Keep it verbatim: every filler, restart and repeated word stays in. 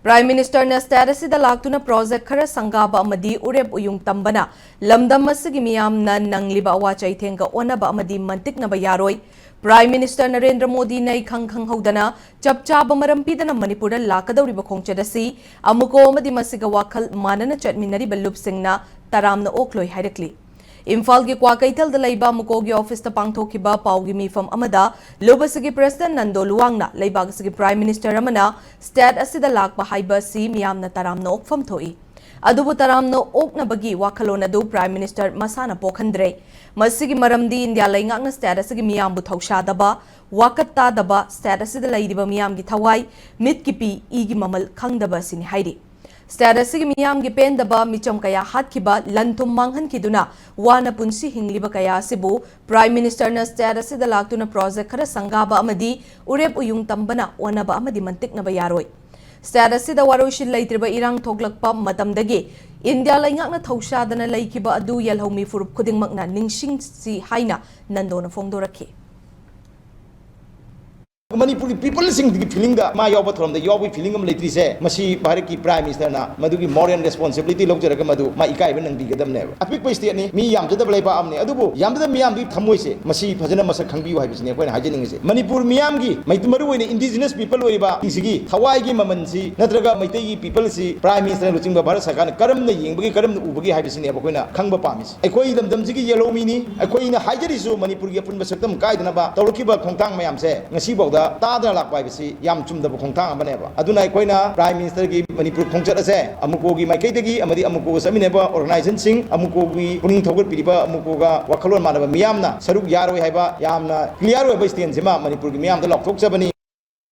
Prime Ministerꯅ state ꯑꯁꯤꯗ ꯂꯥꯛꯇꯨꯅ project ꯈꯔ ꯁꯪꯒꯥꯕ ꯑꯃꯗꯤ ꯎꯔꯦꯞ ꯎꯌꯨꯡ ꯇꯝꯕꯅ ꯂꯝꯗꯝ ꯑꯁꯤꯒꯤ ꯃꯤꯌꯥꯝꯅ ꯅꯪꯂꯤꯕ ꯑꯋꯥ ꯆꯩꯊꯦꯡꯒ ꯑꯣꯟꯅꯕ ꯑꯃꯗꯤ ꯃꯟꯇꯤꯛꯅꯕ ꯌꯥꯔꯣꯏ꯫ Prime Minister ꯅꯔꯦꯟꯗ꯭ꯔ ꯃꯣꯗꯤꯅ ꯏꯈꯪ ꯈꯪꯍꯧꯗꯅ ꯆꯞ ꯆꯥꯕ ꯃꯔꯝ ꯄꯤꯗꯅ ꯃꯅꯤꯄꯨꯔꯗ ꯂꯥꯛꯀꯗꯧꯔꯤꯕ ꯈꯣꯡꯆꯠ ꯑꯁꯤ ꯑꯃꯨꯀꯣ ꯑꯃꯗꯤ ꯃꯁꯤꯒ ꯋꯥꯈꯜ ꯃꯥꯟꯅꯅ ꯆꯠꯃꯤꯟꯅꯔꯤꯕ ꯂꯨꯞꯁꯤꯡꯅ ꯇꯔꯥꯝꯅ ꯑꯣꯛꯂꯣꯏ ꯍꯥꯏꯔꯛꯂꯤ꯫ ꯏꯝꯐꯥꯜꯒꯤ ꯀ꯭ꯋꯥꯀꯩꯊꯦꯜꯗ ꯂꯩꯕ ꯑꯃꯨꯀꯣꯒꯤ officeꯇ ꯄꯥꯡꯊꯣꯛꯈꯤꯕ ꯄꯥꯎꯒꯤ ꯃꯤꯐꯝ ꯑꯃꯗ ꯂꯨꯞ ꯑꯁꯤꯒꯤ President ꯅꯟꯗꯣ ꯂꯨꯋꯥꯡꯅ ꯂꯩꯕꯥꯛ ꯑꯁꯤꯒꯤ Prime Minister ꯑꯃꯅ state ꯑꯁꯤꯗ ꯂꯥꯛꯄ ꯍꯥꯏꯕ ꯑꯁꯤ ꯃꯤꯌꯥꯝꯅ ꯇꯔꯥꯝꯅ ꯑꯣꯛꯐꯝ ꯊꯣꯛꯏ꯫ ꯑꯗꯨꯕꯨ ꯇꯔꯥꯝꯅ ꯑꯣꯛꯅꯕꯒꯤ ꯋꯥꯈꯜꯂꯣꯟ ꯑꯗꯨ Prime Minister ꯃꯁꯥꯅ ꯄꯣꯛꯍꯟꯗ꯭ꯔꯦ꯫ ꯃꯁꯤꯒꯤ ꯃꯔꯝꯗꯤ ꯏꯟꯗꯤꯌꯥ ꯂꯩꯉꯥꯛꯅ state ꯑꯁꯤꯒꯤ ꯃꯤꯌꯥꯝꯕꯨ ꯊꯧꯁꯥꯗꯕ, ꯋꯥꯀꯠ ꯇꯥꯗꯕ, state ꯑꯁꯤꯗ ꯂꯩꯔꯤꯕ ꯃꯤꯌꯥꯝꯒꯤ ꯊꯋꯥꯏ, ꯃꯤꯠꯀꯤ ꯄꯤ, ꯏꯒꯤ ꯃꯃꯜ ꯈꯪꯗꯕ ꯑꯁꯤꯅꯤ ꯍꯥꯏꯔꯤ꯫ State ꯑꯁꯤꯒꯤ ꯃꯤꯌꯥꯝꯒꯤ ꯄꯦꯟꯗꯕ, ꯃꯤꯆꯝ ꯀꯌꯥ ꯍꯥꯠꯈꯤꯕ, ꯂꯟ ꯊꯨꯝ ꯃꯥꯡꯍꯟꯈꯤꯗꯨꯅ ꯋꯥꯅ ꯄꯨꯟꯁꯤ ꯍꯤꯡꯂꯤꯕ ꯀꯌꯥ ꯑꯁꯤꯕꯨ Prime Ministerꯅ state ꯑꯁꯤꯗ ꯂꯥꯛꯇꯨꯅ project ꯈꯔ ꯁꯪꯒꯥꯕ ꯑꯃꯗꯤ ꯎꯔꯦꯞ ꯎꯌꯨꯡ ꯇꯝꯕꯅ ꯑꯣꯟꯅꯕ ꯑꯃꯗꯤ ꯃꯟꯇꯤꯛꯅꯕ ꯌꯥꯔꯣꯏ꯫ State ꯑꯁꯤꯗ ꯋꯥꯔꯣꯏꯁꯤꯟ ꯂꯩꯇ꯭ꯔꯤꯕ ꯏꯔꯥꯡ ꯊꯣꯛꯂꯛꯄ ꯃꯇꯝꯗꯒꯤ ꯏꯟꯗꯤꯌꯥ ꯂꯩꯉꯥꯛꯅ ꯊꯧꯁꯥꯗꯅ ꯂꯩꯈꯤꯕ ꯑꯗꯨ ꯌꯦꯜꯍꯧꯃꯤ ꯐꯨꯔꯨꯞ ꯈꯨꯗꯤꯡꯃꯛꯅ ꯅꯤꯡꯁꯤꯡꯁꯤ ꯍꯥꯏꯅ ꯅꯟꯗꯣꯅ ꯐꯣꯡꯗꯣꯔꯛꯈꯤ꯫ ꯃꯅꯤꯄꯨꯔꯒꯤ peopleꯁꯤꯡꯒꯤ feelingꯗ ꯃꯥ ꯌꯥꯎꯕ ꯊꯧꯔꯝꯗ ꯌꯥꯎꯕꯒꯤ feeling ꯑꯃ ꯂꯩꯇ꯭ꯔꯤꯁꯦ, ꯃꯁꯤ ꯚꯥꯔꯠꯀꯤ Prime Ministerꯅ ꯃꯗꯨꯒꯤ moral responsibility ꯂꯧꯖꯔꯒ ꯃꯗꯨ ꯃꯥ ꯏꯀꯥꯏꯕ ꯅꯪꯕꯤꯒꯗꯕꯅꯦꯕ꯫ ꯑꯄꯤꯛꯄ stateꯅꯤ, ꯃꯤ ꯌꯥꯝꯖꯗꯕ ꯂꯩꯕꯥꯛ ꯑꯃꯅꯤ, ꯑꯗꯨꯕꯨ ꯌꯥꯝꯖꯗꯕ ꯃꯤꯌꯥꯝꯗꯨꯒꯤ ꯊꯃꯣꯏꯁꯦ ꯃꯁꯤ ꯐꯖꯅ ꯃꯁꯛ ꯈꯪꯕꯤꯌꯨ ꯍꯥꯏꯕꯁꯤꯅꯤ ꯑꯩꯈꯣꯏꯅ ꯍꯥꯏꯖꯅꯤꯡꯉꯤꯁꯦ꯫ ꯃꯅꯤꯄꯨꯔ ꯃꯤꯌꯥꯝꯒꯤ, ꯃꯩ-, ꯃꯔꯨꯑꯣꯏꯅ indigenous people ꯑꯣꯏꯔꯤꯕ ꯁꯤꯡꯁꯤꯒꯤ ꯊꯋꯥꯏꯒꯤ ꯃꯃꯜꯁꯤ ꯅꯠꯇ꯭ꯔꯒ ꯃꯩꯇꯩꯒꯤ peopleꯁꯤ Prime Ministerꯅ ꯂꯨꯆꯤꯡꯕ ꯚꯥꯔꯠ ꯁꯔꯀꯥꯔꯅ ꯀꯔꯝꯅ ꯌꯦꯡꯕꯒꯦ, ꯀꯔꯝꯅ ꯎꯕꯒꯦ ꯍꯥꯏꯕꯁꯤꯅꯦꯕ ꯑꯩꯈꯣꯏꯅ ꯈꯪꯕ ꯄꯥꯝꯃꯤꯁꯤ꯫ ꯑꯩꯈꯣꯏ ꯂꯝꯗꯝꯁꯤꯒꯤ ꯌꯦꯜꯍꯧꯃꯤꯅꯤ, ꯑꯩꯈꯣꯏꯅ ꯍꯥꯏꯖꯔꯤꯁꯨ ꯃꯅꯤꯄꯨꯔꯒꯤ ꯑꯄꯨꯟꯕ ꯁꯛꯇꯝ ꯀꯥꯏꯗꯅꯕ ꯇꯧꯔꯛꯈꯤꯕ ꯈꯣꯡꯊꯥꯡ ꯃꯌꯥꯝꯁꯦ ꯉꯁꯤꯐꯥꯎꯗ ꯇꯥꯗꯅ ꯂꯥꯛꯄ ꯍꯥꯏꯕꯁꯤ ꯌꯥꯝ ꯆꯨꯝꯗꯕ ꯈꯣꯡꯊꯥꯡ ꯑꯃꯅꯦꯕ꯫ ꯑꯗꯨꯅ ꯑꯩꯈꯣꯏꯅ Prime Ministerꯒꯤ ꯃꯅꯤꯄꯨꯔ ꯈꯣꯡꯆꯠ ꯑꯁꯦ ꯑꯃꯨꯀꯣꯒꯤ ꯃꯥꯏꯀꯩꯗꯒꯤ ꯑꯃꯗꯤ ꯑꯃꯨꯀꯣꯒ ꯆꯠꯃꯤꯟꯅꯕ organizationꯁꯤꯡ, ꯑꯃꯨꯀꯣꯒꯤ ꯄꯨꯛꯅꯤꯡ ꯊꯧꯒꯠꯄꯤꯔꯤꯕ, ꯑꯃꯨꯀꯣꯒ ꯋꯥꯈꯜꯂꯣꯟ ꯃꯥꯟꯅꯕ ꯃꯤꯌꯥꯝꯅ ꯁꯔꯨꯛ ꯌꯥꯔꯣꯏ ꯍꯥꯏꯕ ꯌꯥꯝꯅ clear ꯑꯣꯏꯕ standꯁꯤꯃ ꯃꯅꯤꯄꯨꯔꯒꯤ ꯃꯤꯌꯥꯝꯗ ꯂꯥꯎꯊꯣꯛꯆꯕꯅꯤ꯫